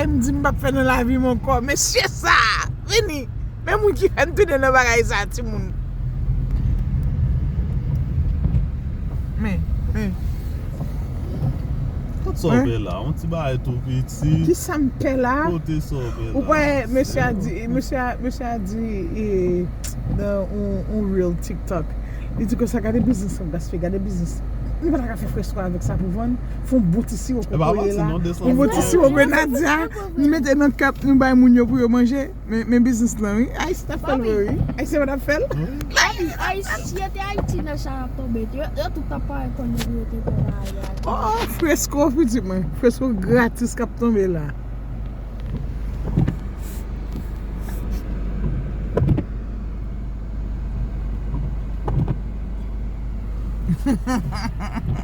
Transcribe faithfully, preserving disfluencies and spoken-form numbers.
M di m p ap fè nan lavi m ankò. Mesye sa! Vini! Men moun ki fè m tounen nan bagay sa, timoun. Men, men. Kote sa w pè la? Yon ti bagay tou piti. Ki sa m pè la? Kote sa w pè la? Ou kwè mesye a di, mesye a, mesye a di, e, nan yon, yon reel TikTok. Li di konsa, gade biznis sa m gaspiye, gade biznis. Nou pa ta ka fè fresko avèk sa pou vann. Fè yon bon ti siwo kokoye la. Yon bon ti siwo grenadya. Nou mete nan kèp, nou bay moun yo pou yo manje. Men, men biznis lan, wi. Ayisyen t ap fè l vre, wi. Ayisyen pa t ap fè l. Ay, si yo te Ayiti nan sa ap tonbe tou. Yo, yo tout t ap pare konn yo te pè la. Oh, fresko, pitit mwen. Fresko gratis k ap tonbe la.